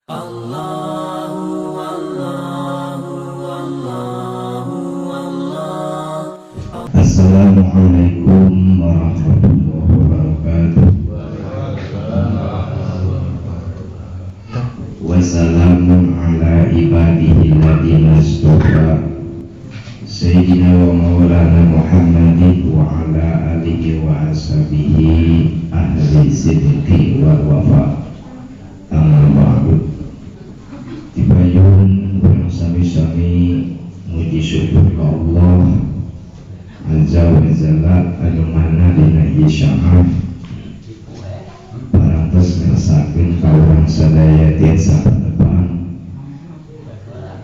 Assalamualaikum warahmatullahi wabarakatuh. Wassalamun ala ibadihi alladziina istafa sayyidina wa maulana Muhammadin wa ala alihi wa ashabihi ahli sidqi wal wafa. Amma ba'du. Dipayun urang sami-sami muji syukur ka Allah Azza wa Jalla anu mana dina ieu syaah parantos ngersakakeun ka urang sadaya tiasa patepang.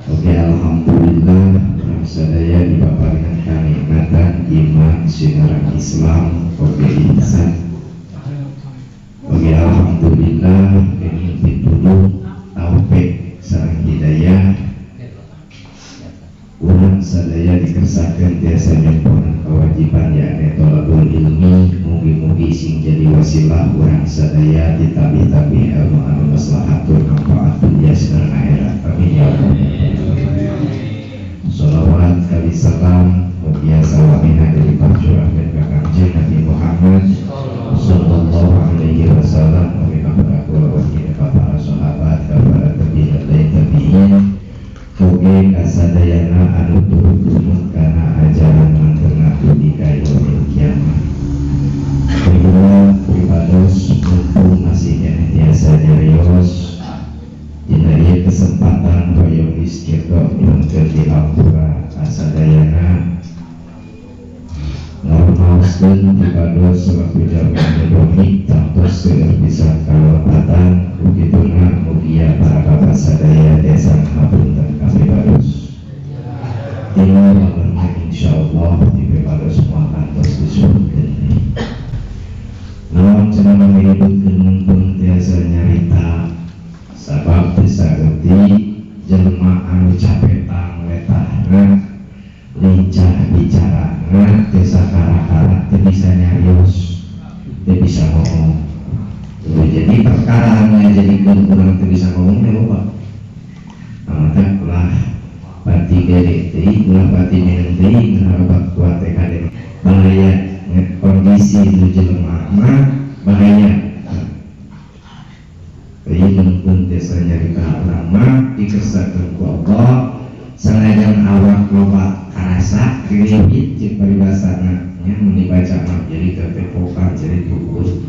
Oke, alhamdulillah urang sadaya dipaparkan kanikmatan iman sinarang Islam oge ihsan. Oke, alhamdulillah kenging pitulung taufik sareng hidayah urang sadaya dikersakeun tiasa nyemponan kewajiban yakni thalabul ilmi, mugi-mugi sing jadi wasilah urang sadaya ditabih-tabih ilmu anu maslahatun manfaat dunya sareng akhirat. Amin ya Allah. Shalawat kali salam mugia salamina dari parcurahkeun ka Kangjeng Nabi Muhammad sallallahu alaihi wasallam wa ka para ka para sahabat ka para tabi'in tabi'in oge kasadayana anu turut tumut kana ajaran mantengah dugi ka yaumil kiamah. Kedua pribados mumpung masih keneh tiasa nyarios dina ieu kesempatan hoyong istiqo nyuhunkeun dihampura kasadayana ngormaoskeun pribados selaku jalma anu rohik tangtos seueur pisan kalepatan kukituna mugia para bapak sadaya tiasa ngahapunten ka pribados. Tinggal lamun insyaallah di pribados moal kantos disuhunkeun. Naon cenah mangnyebutkeun mumpung tiasa nyarita sabab teu saeutik jelema anu capetang letahna lincah bicarana teu sakara-kara teu bisa nyarios teu bisa ngomong. Jadi perkara anu ngajadikeun urang teu bisa ngomong teh loba. Mata ulah pati gede teuing ulah pati minum teuing obat kuat teh kade bahaya kondisi nu jelema mah bahaya. Teuing mungkin desa nyarita urang mah dikersakeun ku Allah sanajan awak loba karasa riwit cek paribasana nya mun dibaca mah jadi ketepokan jadi tukur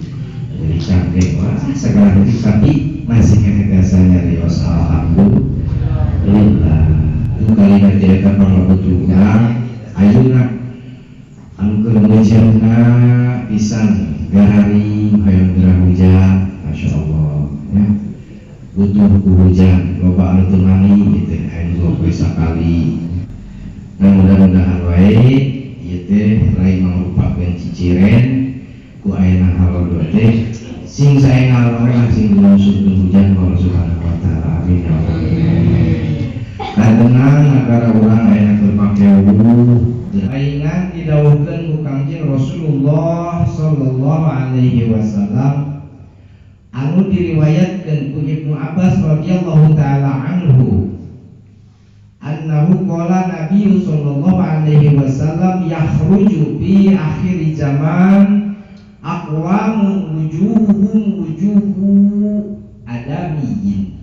jadi cangkeng wah segala itu tapi masih keneh biasa nyarios alhamdulillah. Itu kali nanti eta panglebut urang ayeuna anu keur ngeujeunna pisan gararing hoyong gerah hujan masyaallah ya butuh ku hujan loba anu teu mandi gitu aya nu poe sakali. Nah mudah-mudahan wae ieu teh lain mangrupakeun ciciren ku ayeuna halodo teh sing sae ngalor sing dilusurkeun hujan ku Allah Subhanahu wa taala. Amin ya Allah. Katenang nagara urang ayeuna keur make wuh ayeuna didawuhkeun ku Kangjeng Rasulullah sallallahu alaihi wasallam anu diriwayatkeun ku Ibnu Abbas radhiyallahu taala anhu annahu qala Nabi sallallahu alaihi wasallam yakhruju fi akhir zaman aqwamun wujuhuhum wujuhu adamiyyin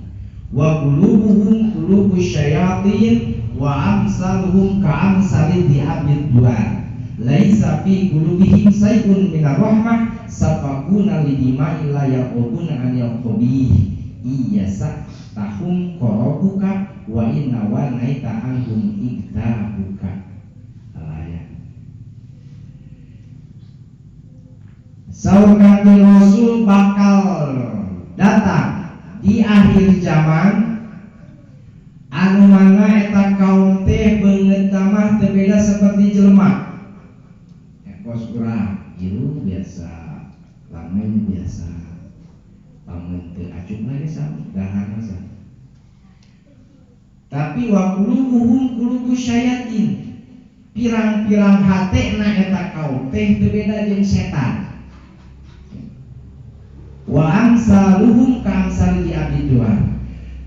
wa qulubuhum qulubu syayatin wa amsaluhum ka'amsali dhi'abid duar laisa fi qulubihim say'un minar rahmah safaquna lidima'i la yaquluna anil qabih iyasa tahum qarabuka wa inna wa naita anhum iktabuka. Alaya saur Kangjeng Rasul bakal datang di akhir zaman anu mana eta kaum teh beungeut mah teu beda seperti jelema. Kos urang ieu biasa, lamun biasa. Lamun teu acuk mah geus dahar mah. Tapi wa qulubuhum qulubu syayatin. Pirang-pirang hatena eta kaum teh teu beda jeung setan. Wa amsaluhum ka amsali abdi duar.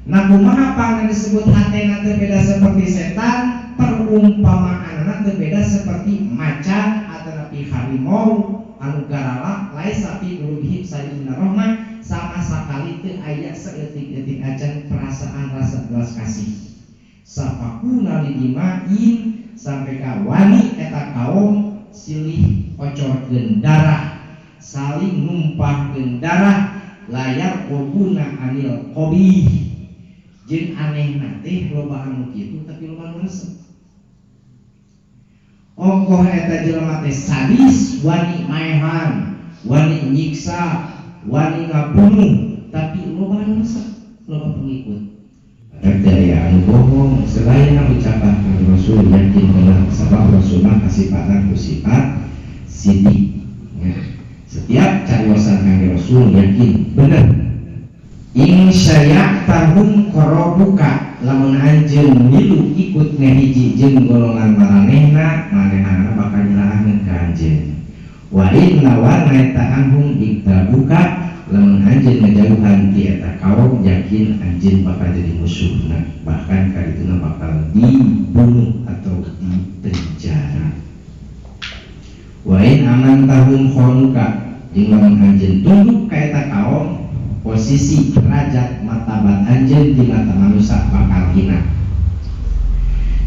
Nah kumaha pangna disebut hatena teu beda seperti setan, perumpamaanna teu beda seperti macan atanapi harimau anu garalak laisa fi qulubihim syai'un minar rahmah, sama sakali teu aya saeutik-eutik acan perasaan rasa belas kasih. Safakuna lidima'in sampai ka wani eta kaum silih kocorkeun darah, saling numpahkeun darah, layar qobuna anil qobih. Jeung anehna teh loba anu kitu tapi loba anu resep. Ongkoh eta jelema teh sadis, wani maehan, wani nyiksa, wani ngabunuh, tapi loba anu resep, loba pengikut. Dari anu bohong selain ucapan Rasul yakin benar sebab Rasul mah kasipatan ku sifat sidik. Ya. Setiap cariosan Kangjeng Rasul yakin benar. In syaya'tahum qarabuka lamun anjeun milu ikut ngahiji jeung golongan maranehna, maranehna bakal nyerahkeun ka anjeun. Wa in lawan anhum iktabuka lamun anjeun ngajauhan ti eta kaum yakin anjeun bakal jadi musuhna, bahkan kadituna bakal dibunuh atau dipenjara. Wa in amantahum khonuka jeung lamun anjeun tunduk ka eta kaum, posisi derajat martabat anjeun di mata manusia bakal hina.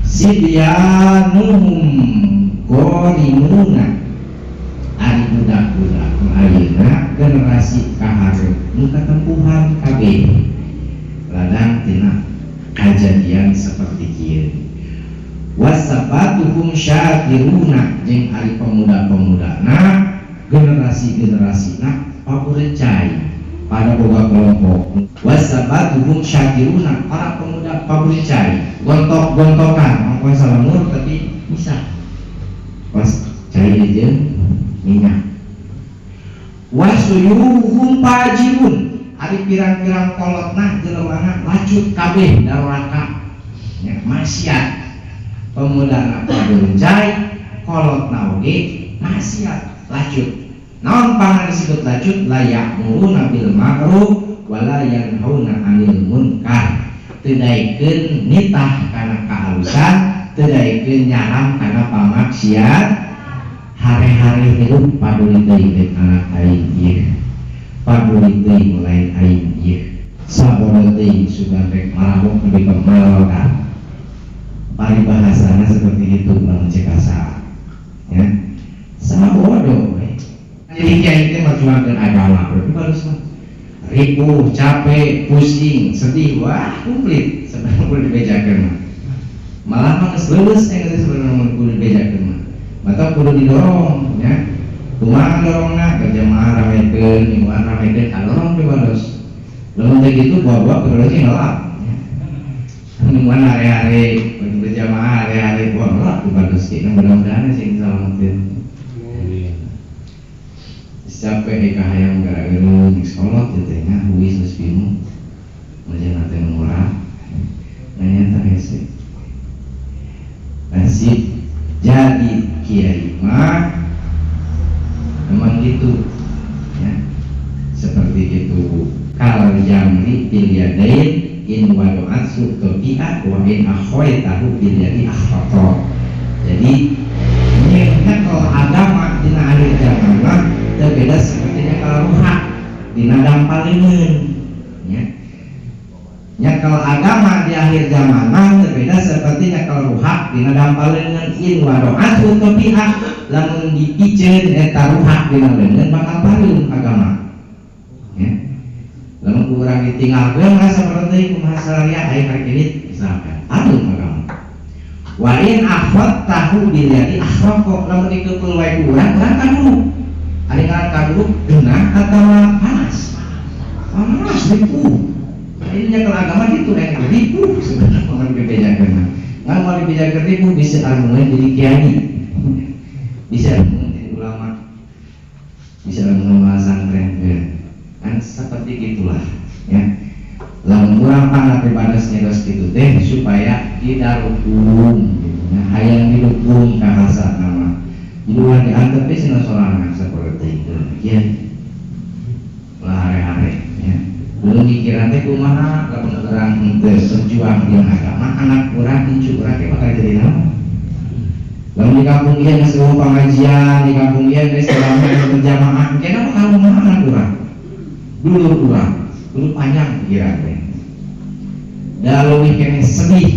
Sibyanuhum qorinuna ari budak-budak ayeuna generasi kaharep nu katempuhan kabeh ladang tina kajadian seperti kieu. Wasabatuhum syakiruna jeung ari pemuda-pemudana generasi-generasina paburecai pada boga kelompok. Wasabatuhum syakiruna para pemuda paburecai gontok-gontokan ongkoh salamur tapi bisa pas cai jeung minyak. Wasuyuhum fajirun ari pirang-pirang kolotna jelemana lacut kabeh daroraka nya maksiat. Pemudana paburecai kolotna oge maksiat lacut. Naon pangan disebut lacut? La ya'muruna bil ma'ruf wa la yanhauna 'anil munkar. Teu daekeun nitah kana kaalusan, teu daekeun nyaram kana pamaksiat. Hare-hare hirup paduli teuing rek anak aing ieu, paduli teuing lain aing ieu, sabodo teuing sugan rek marabok nepi ka malolokan. Paribahasana seperti itu lamun cek asa ya sabodo we. Jadi kiai teh merjuangkeun agama berarti bagus mah ripuh, capek, pusing, sedih, wah komplit sebenarnya kudu dibejakeun mah. Malah mah geus leuleus geus sebenarnya mun kudu dibejakeun mah. Mata kudu didorong ya. Kumaha dorongna? Berjamaah ramekeun, mingguan ramekeun, kadorong teh bagus. Lamun teh kitu buah-buah kudu ngelap ya. Mingguan hare-hare, berjamaah hare-hare buah ngelap ku bagus sih. Mudah-mudahan sih salamatin. Capek ka hayang gara-gara sekolah teh nya huis geus bingung. Majan teh murah. Nanya teh hese. Nasib jadi kiai mah memang gitu ya. Seperti itu. Kal jamri bil yadain in wadu'at sutobi'a wa in akhoitahu bil yadi akhroto. Jadi nyekel agama dina akhir zaman mah berbeda sepertinya kalau ruhak dina dampaleungeun ya. Nyekel agama di akhir zaman mah berbeda seperti nyekel ruhak dina dampaleungeun in wadu'at sutobi'a lamun dipiceun eta ruhak dina leungeun bakal pareum agama ya. Lamun kurang ditinggalkeun mah saperti kumaha saria aya karek ini misalkan pareum agama. Wa in akhadtahu bil yadi akhraqo lamun dikeukul wae ku urang, urang kaduruk. Ari ngaran kaduruk genah atawa panas? Panas ripuh. Ini nyekel agama gitu rek ripuh sebenarnya mun dibejakeun mah. Ngan moal dibejakeun ripuh bisa armungeun jadi kiai. Bisa armungeun jadi ulama. Bisa armungeun pesantren. Kan seperti gitulah ya. Lamun urang pangat bebas nyedos kitu teh supaya didarukung gitu nya, hayang didukung ka hasana mah. Jadi urang diantep teh cenah sorangan seperti itu kieu. Lah hare-hare ya. Belum mikiran teh kumaha lamun urang henteu berjuang dina agama, anak urang, incu urang teh bakal jadi naon? Lamun di kampung ieu geus euweuh pangajian, di kampung ieu geus rame berjamaah, kena bakal kumaha anak urang? Dulur urang, kudu panjang pikiran teh. Da leuwih keneh sedih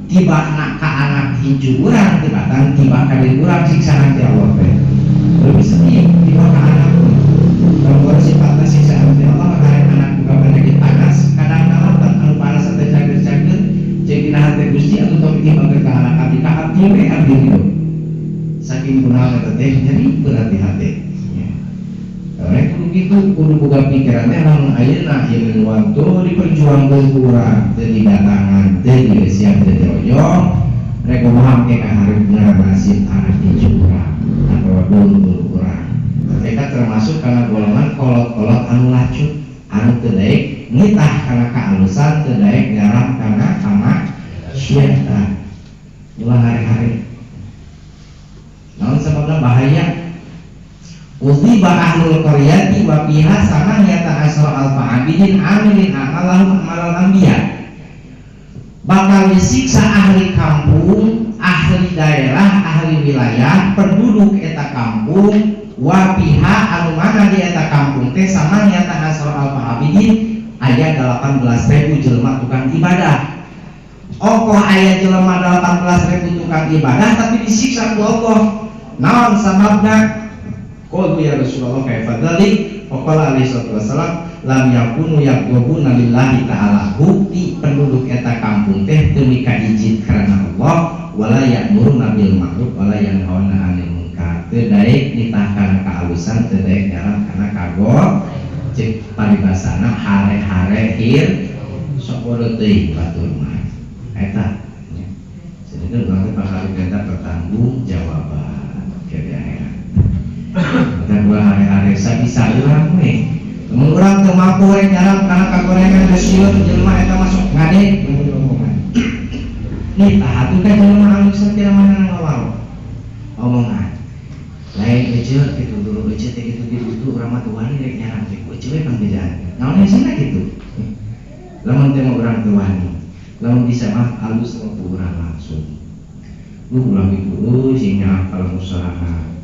tiba anak ka anak incu urang tibatan tiba ka diri urang siksaan ti Allah teh. Lebih sedih tiba ka anak. Kalau sifatna siksaan ti Allah karek anak buka penyakit panas, kadang-kadang anu panas teh cager-cager jeung dina hate Gusti atuh tong tiba ka anak abdi ka abdi we abdi hidup. Saking kunaon eta teh nyeri berarti hate. Rek kudu kitu, kudu boga pikiran teh lamun ayeuna ieu waktu diperjuangkeun ku urang teu didatangan, teu dieusian, teu diroyong, rek kumaha ke ka hareupna nasib anak incu urang atawa dulur urang. Mereka termasuk karena golongan kolot-kolot anu lacut, anu teu daek nitah kana kaalusan, teu daek nyaram kana kamaksiatan. Ulah hari-hari. Naon sababna bahaya? Udziba ahlul qaryati wa fiha samaniyata asyara alfa abidin amilin amalahum amalal anbiya. Bakal disiksa ahli kampung, ahli daerah, ahli wilayah, penduduk eta kampung, wa fiha anu mana di eta kampung teh samaniyata asyara alfa abidin aya 18.000 jelema tukang ibadah. Okoh aya jelema 18.000 tukang ibadah tapi disiksa ku Allah. Naon sababna? Qultu ya Rasulullah kaifa dzalik? Faqala alaihi salatu wassalam lam yakunu yaquluna lillahi ta'ala. Bukti penduduk eta kampung teh teu mika izin karena Allah, wala ya'muruna bil ma'ruf wala yanhauna 'anil munkar. Teu daek nitah kana kaalusan, teu daek nyaram kana kagor. Cek paribasana hare-hare hir sok bodoh teuing batur mah. Eta nya. Sedengkeun urang teh bakal dipenta pertanggung jawaban ke di akhirat. Kita dua hari-hari sabisa urang we. Mun urang teu mampu rek nyaram kana kagorengan geus sieun jelema eta masuk ngadeg omongan. Nih tah atuh ka jelema anu satira mana ngawal. Omongan. Lain ece kitu dulu ece teh kitu kitu urang mah teu wani rek nyaram teh ece we pangbejaan. Naon isina kitu? Lamun teh mah urang teu wani. Lamun bisa mah alus mah ku urang langsung. Lu ulah kitu euy sing nyaah kalau usaha.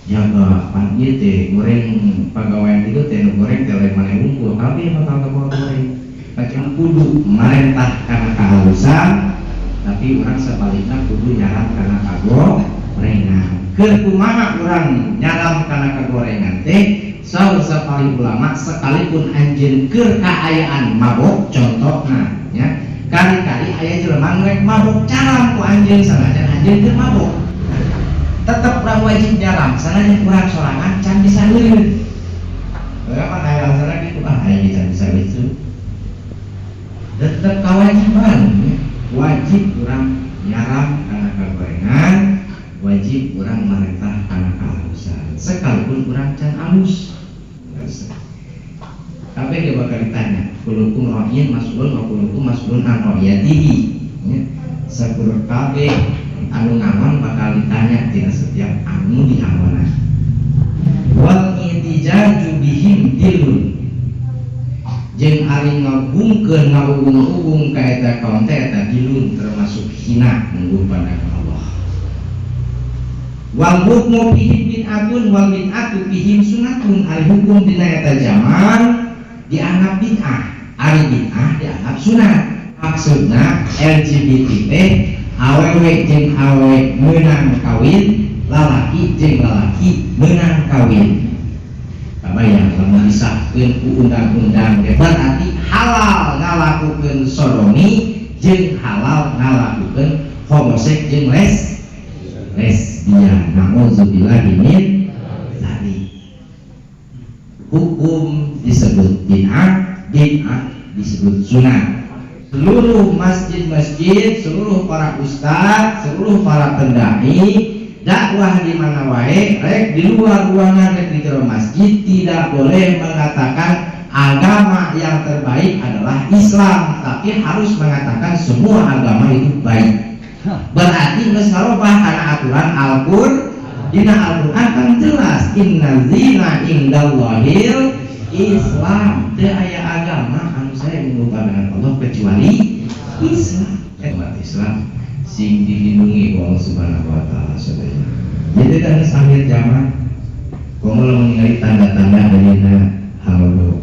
Jaga pan ieu teh goreng pagawean itu teh nu goreng teh lain maneh unggul kabeh bakal kabawa goreng. Kacang kudu marentah kana kahalusan tapi urang sabalikna kudu nyaram kana kagorengan. Keur kumaha urang nyaram kana kagorengan teh saur sapalih ulama sekalipun anjeun keur kaayaan mabok contohna nya kali-kali aya jelema nu rek mabok caram ku anjeun sanajan anjeun keur mabok. Tetep urang wajib nyaram sanajan urang sorangan can bisa ngeureun. Berapa aya alasanna kitu ah aya can bisa gitu. Tetep kewajiban ya. Wajib urang nyaram kana kagorengan, wajib urang marentah kana kahalusan sekalipun urang can alus. Kabeh ge bakal ditanya, kulukum ra'in mas'ulun wa kulukum mas'ulun an ra'iyatihi. Ya. Sakur kabeh anu ngangon bakal ditanya tina setiap anu diangonan. Wal ihtijaju bihim dilun. Jeung ari ngagungkeun ngaubung-ubung ka eta kaum teh eta dilun termasuk hina mungguh pandangan Allah. Wal hukmu fihim bid'atun wal bid'atu fihim sunatun. Ari hukum dina eta zaman dianggap bid'ah, ari bid'ah dianggap sunat. Maksudna LGBT teh awewe jeung awewe meunang kawin, lalaki jeung lalaki meunang kawin. Kabayang lamun disahkeun ku undang-undang teh berarti halal ngalakukeun sodomi jeung halal ngalakukeun homoseks jeung lesbian. Nauzubillahi min dzalik. Hukum disebut bid'ah, bid'ah disebut sunat. Seluruh masjid-masjid, seluruh para ustadz, seluruh para pendai, dakwah di mana wae, rek di luar ruangan, rek di jero masjid, tidak boleh mengatakan agama yang terbaik adalah Islam, tapi harus mengatakan semua agama itu baik. Berarti geus ngarobah kana aturan Al-Qur'an. Dina Al-Qur'an kan jelas inna dina indallahil Islam. Teu aya agama anu saya mengubah dengan Allah kecuali kecuali Islam. Umat Islam sing dilindungi Allah Subhanahu wa taala sadaya. Jadi kan akhir zaman komo lamun ningali tanda-tanda ayeuna halodo.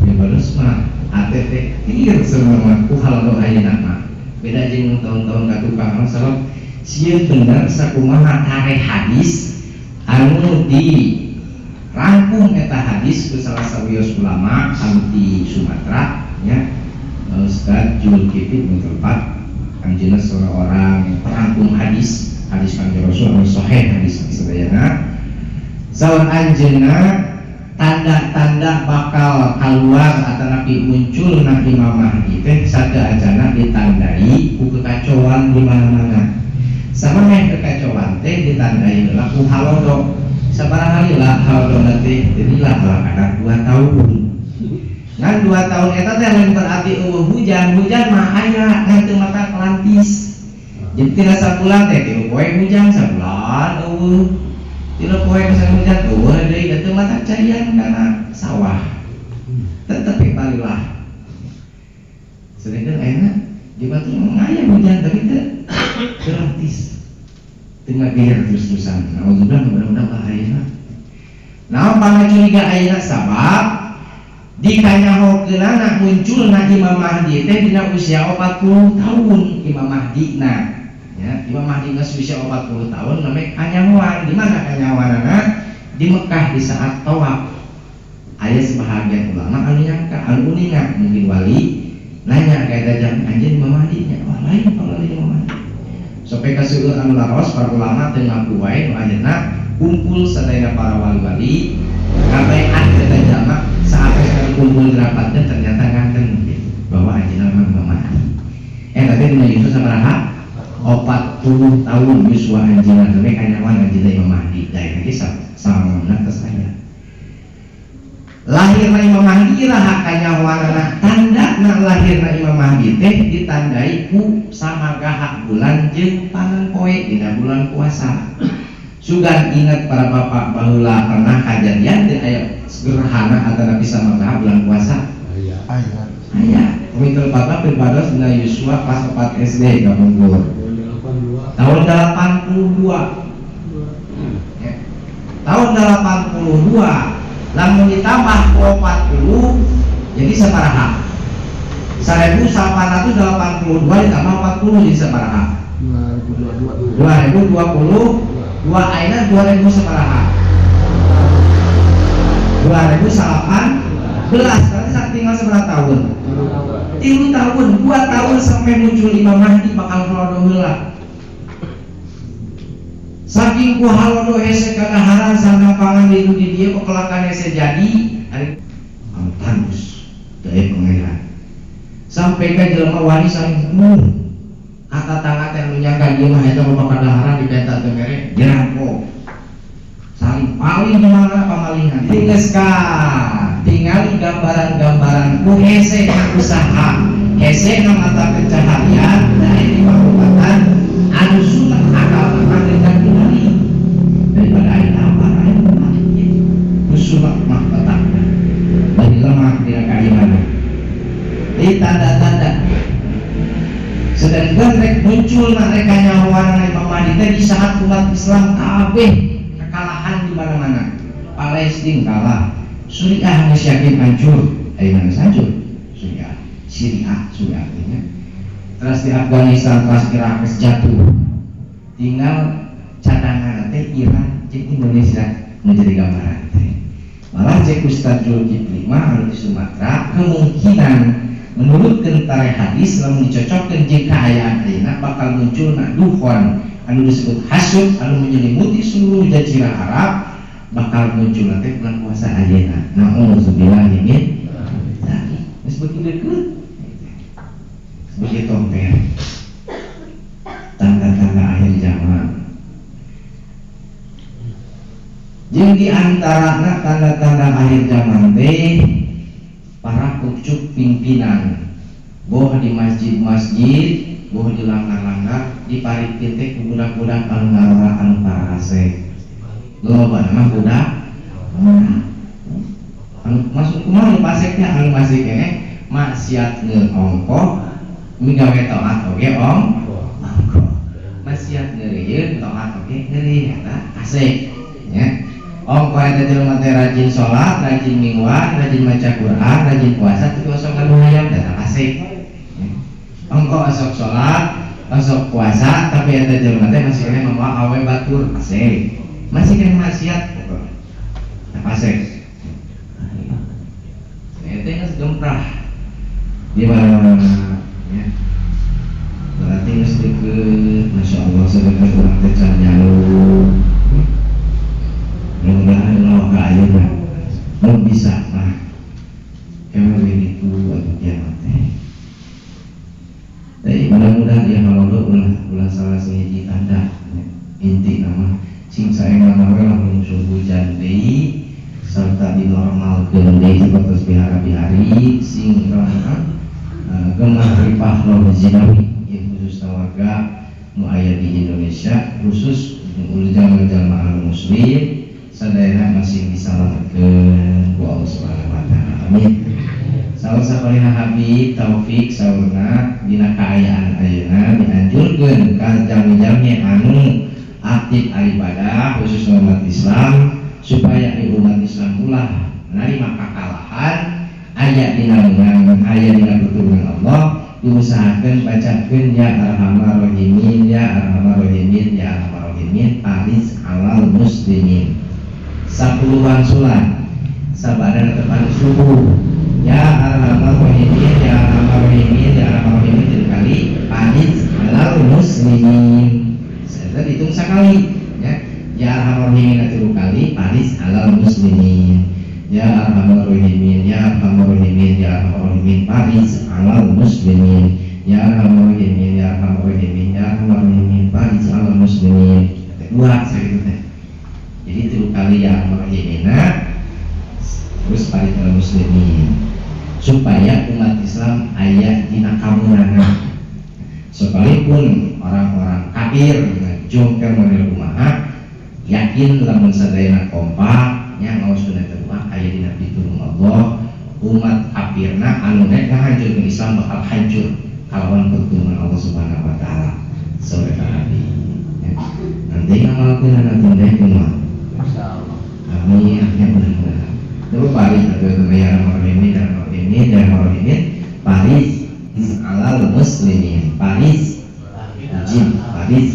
Ya bagus mah ATT tir semua ku halodo ayeuna mah. Beda jeung tahun-tahun ka tukang sabab sieun bener sakumaha tareh hadis anu di rangkum eta hadis ku salah sawios ulama anu di Sumatera nya Ustaz Zulkifli bin Tempat anjeunna seorang perangkum hadis hadis Kanjeng Rasul anu sahih hadis sadayana saur anjeunna tanda-tanda bakal keluar atanapi muncul na Imam Mahdi teh sateuacanna ditandai ku kekacauan di mana-mana. Sama meh kekacauan teh ditandai heula ku halodo. Sabaraha lila halodo teh jadilah kadar 2 tahun. Ngan 2 tahun eta teh lain berarti eueuh hujan, hujan mah aya ngan teu mata kelantis. Jadi tina sabulan teh 3 poe hujan, sabulan eueuh. 3 poe misalnya hujan eueuh deui da teu mata caian kana sawah. Tetep balilah. Sedangkan ayeuna di Batu aya hujan tapi teu gratis. Teu ngageer terus-terusan. Nauzubillah mudah-mudahan lah ayeuna. Naon pangacuriga ayeuna sabab dikanyahokeunana munculna Imam Mahdi teh dina usia 40 tahun Imam Mahdi na. Ya, Imam Mahdi geus usia 40 tahun namanya kanyahoan. Di mana kanyahoanana? Di Mekah di saat tawaf. Aya sebahagian ulama anu nyangka anu uninga mungkin wali nanya ka eta jang anjeun Imam Mahdi nya. Wah lain kalau Imam Mahdi. Sampai ka seueur anu laros para ulama teu ngaku wae nu ayeuna kumpul sadaya para wali-wali ngabaean eta jalma saat sekali kumpul dirapatkeun ternyata nganten gitu bahwa anjeunna memang Imam Mahdi. Tapi dina yuswa sabaraha? 40 tahun yuswa anjeunna teh kanyahoan anjeunna Imam Mahdi. Da eta ge samana tos aya. Lahirna Imam Mahdi iraha kanyahoanana tandana lahirna Imam Mahdi teh ditandai ku samagaha bulan jeung panen poe dina bulan puasa. Sugan ingat para bapak baheula pernah kajadian teh aya gerhana atanapi samagaha bulan puasa. Aya. Aya. Aya. Komitel bapak pribados dina yuswa kelas 4 SD kapungkur. Tahun 82. Ya. Tahun 82 lamun ditambah ku 40 jadi sabaraha? 1882 ditambah 40 jadi sabaraha? 2022. 2022 ayeuna 2000 sabaraha? 2018. Berarti saat tinggal seberapa tahun? 3 tahun, 2 tahun sampai muncul Imam Mahdi bakal halodo heula. Saking ku halodo hese kadaharan sandang pangan di di dieu pekelakan hese jadi ari anu tandus daya pangeran. Sampai ka jelema wani saling kata tangga teh nu nyangka ieu mah eta loba kadaharan dipenta teu mere dirampok. Saling paling di mana pamalingan. Geus ka tingali gambaran-gambaran ku hese na usaha, hese na mata pencaharian dari pangobatan anu sunah akal mah dengan tingali daripada aya lapar aya mah ku sunah mah petakna bari lemah dina kaimanan. Di tanda-tanda sedangkan rek muncul na rek kanyahoan Imam Mahdi teh di saat umat Islam kabeh kekalahan di mana-mana. Palestina kalah, Suriah geus yakin hancur, ayeuna geus hancur. Suriah, Syria, Suriah artinya. Terus di Afghanistan, terus Irak geus jatuh. Tinggal cadangan teh Iran jeung Indonesia menjadi gambaran teh. Malah cek Ustaz Zulkifli mah anu di Sumatera kemungkinan menurut kentara hadis lamun dicocokkeun jeung kaayaan ayeuna bakal muncul na dukhon anu disebut hasud anu menyelimuti seluruh jazirah Arab bakal muncul nanti bulan puasa ayeuna. Nauzubillah min dzalik. Geus beuki deukeut. Beuki tomper. Tanda-tanda akhir zaman. Jeung di antarana tanda-tanda akhir zaman teh para kucuk pimpinan boh di masjid-masjid, boh di langgar-langgar diparikeun teh ku budak-budak anu ngarora anu parase. Loba mah budak. Anu masuk kumaha nu pasek teh anu masih keneh Maksiat ongkoh migawe taat oge ongkoh. Maksiat ngeureun taat oge ngeureun eta asik nya. Ongkoh eta jelema teh rajin salat, rajin mingguan, rajin maca Quran, rajin puasa teu osok anu hayam eta asik. Ongkoh osok salat, osok puasa tapi eta jelema teh masih keneh mawa awe batur asik. Masih keneh maksiat asik. Eta geus gemprah di mana-mana ya. Berarti geus deukeut, Masya Allah sedekah urang teh can nyalu. Mudah-mudahan Allah ka ayeuna mun bisa mah kewe itu atuh kiamat teh. Tapi mudah-mudahan ya kalau ulah salah sahiji tanda ya. Inti nama sing saengna we lah musuh hujan deui serta dinormalkeun deui sapertos bihara-bihari sing gemah ripah loh zinawi ya, khusus warga nu aya di Indonesia khusus jalma-jalma anu muslim sadayana masih disalametkeun ku Allah Subhanahu wa taala. Amin. Saur sakoleha Habib Taufik saurna dina kaayaan ayeuna dianjurkeun ka jami-jami anu aktif ibadah khusus umat Islam supaya di umat Islam ulah menerima kekalahan aya dina menang aya dina pertolongan Allah diusahakeun bacakeun ya arhamar rahimin ya arhamar rahimin ya arhamar rahimin alis alal muslimin 10 wangsulan sabada tepan subuh ya arhamar rahimin ya arhamar rahimin ya arhamar rahimin 3 kali alis alal muslimin saya dihitung sekali ya ya arhamar rahimin 3 kali alis alal muslimin ya arhamar rahimin ya arhamar rahimin ya arhamar rahimin faris alal muslimin ya arhamar rahimin ya arhamar rahimin ya arhamar rahimin faris alal muslimin dua sakitu teh. Jadi 3 kali ya arhamar rahimina terus faris alal muslimin supaya umat Islam aya dina kamunangan sekalipun orang-orang kafir jongker model kumaha yakin lamun sadayana kompak nya ngaoskeun eta doa aya dina pitulung Allah umat kafirna anu rek ngahancurkeun Islam bakal hancur kalawan pertolongan Allah Subhanahu wa taala. Saur ka Nabi ya. Nanti ngamalkeun nanti teh kumaha insyaallah. Amin ya mudah-mudahan. Terus paris atau ya rahim ya rahim ya rahim paris alal muslimin paris jin paris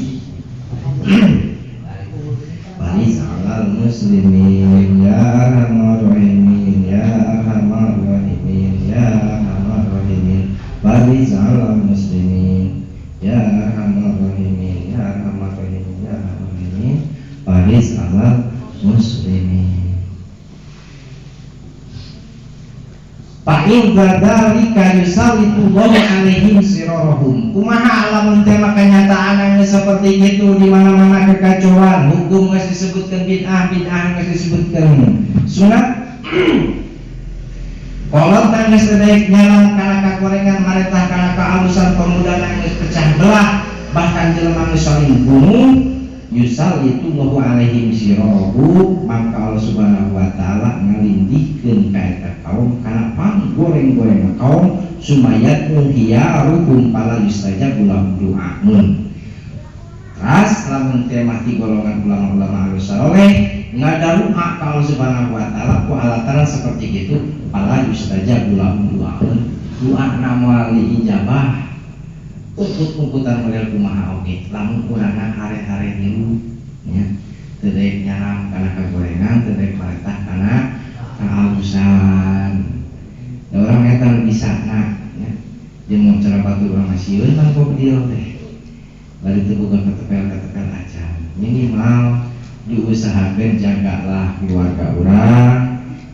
paris alal muslimin ya arhamar rahimin ya arhamar rahimin ya arhamar rahimin paris alal muslimin ya arhamar rahimin ya arhamar rahimin ya arhamar rahimin paris alal muslimin. Fa'in dzalika yusallitullahu alaihim sirarahum. Kumaha lamun teh kenyataan anu seperti itu di mana-mana kekacauan, hukum geus disebutkeun bid'ah, bid'ah geus disebutkeun sunat. Kolot geus teh nyalan kana kagorengan marentah kana kaalusan pemuda geus pecah belah, bahkan jelema geus saling bunuh. Yusallitullahu alaihim sirarahum, maka Allah Subhanahu wa taala ngalindihkeun ka eta kaum kana panggoreng-goreng kaum sumayat khiyaruhum fala yustajabu lahum du'aun. Ras lamun teh mati golongan ulama-ulama anu saleh ngadarua ka Allah Subhanahu wa taala ku alataran seperti itu fala yustajabu lahum du'aun, doa moal diijabah. Ungkut-ungkutan model kumaha oge lamun urangna hare-hare niru nya teu daek nyaram kana kagorengan teu daek marentah kana kaalusan. Da urang eta nu bisana nya jeung mun cara batur urang mah sieun mah bedil teh bari teu boga ketepel-ketepel acan. Minimal diusahakeun jagalah keluarga urang,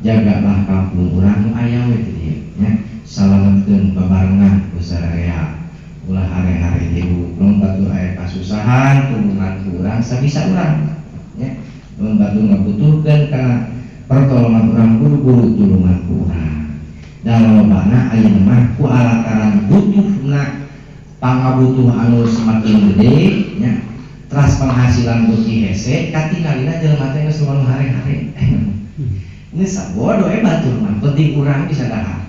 jagalah kampung urang nu aya we teh dieu nya salametkeun babarengan ku sararea. Ulah hare-hare hirup lamun batur aya kasusahan tulungan ku urang sabisa urang nya lamun batur ngabutuhkeun kana pertolongan urang buru-buru tulungan ku urang. Da lobana ayeuna mah ku alataran butuhna pangabutuh anu semakin gede nya teras penghasilan beuki hese katingalina jelema teh geus loba nu hare-hare. Ini sabodo batur mah penting urang bisa dahar.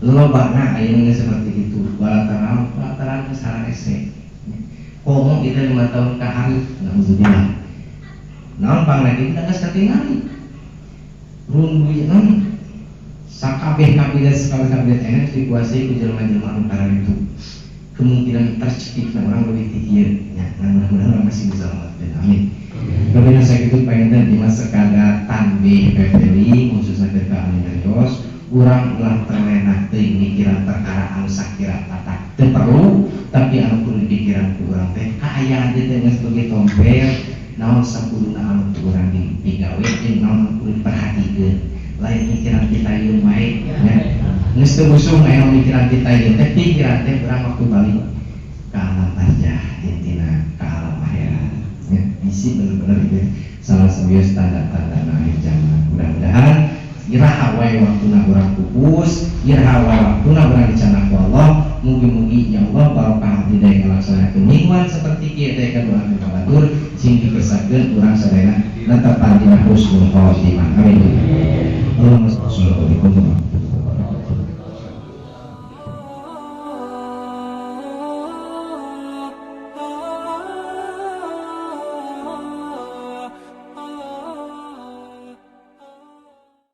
Lobana ayeuna seperti itu. Balataran balataran geus harese. Komo kita 5 tahun ka hareup, nauzubillah. Naon pangna kita geus katingali. Runduy naon sakabeh kabinet sekali kabinet enak dikuasai ku jelema-jelema anu kararitu. Kemungkinan tercekikna orang lebih tinggi ya, nah mudah-mudahan orang masih bisa selamatkan, amin. Kemudian saya itu pengen di masa sekadar tanbih pepeling khususnya ke anu nyarios urang ulah terlena teuing mikiran perkara anu sakira tata teu perlu tapi anu kudu dipikiran ku urang teh kaayaan teh geus begitu tomper naon sakuduna anu ku urang digawe jeung naon anu kudu diperhatikeun lain mikiran kita ieu bae ya. Geus teu musuh aya mikiran kita ieu teh pikiran teh urang waktu balik ke alam barzah intina ke alam akhirat ya. Isi bener-bener itu salah satu tanda-tanda akhir zaman. Mudah-mudahan iraha wae waktuna urang pupus, iraha wae waktuna urang dicandak ku Allah. Mugi-mugi ya Allah barokah abdi daya ngalaksanakeun mingguan seperti kieu teh ka doa ka batur sing dikersakeun urang sadayana netepan dina husnul khotimah. Amin. Allahumma sholli ala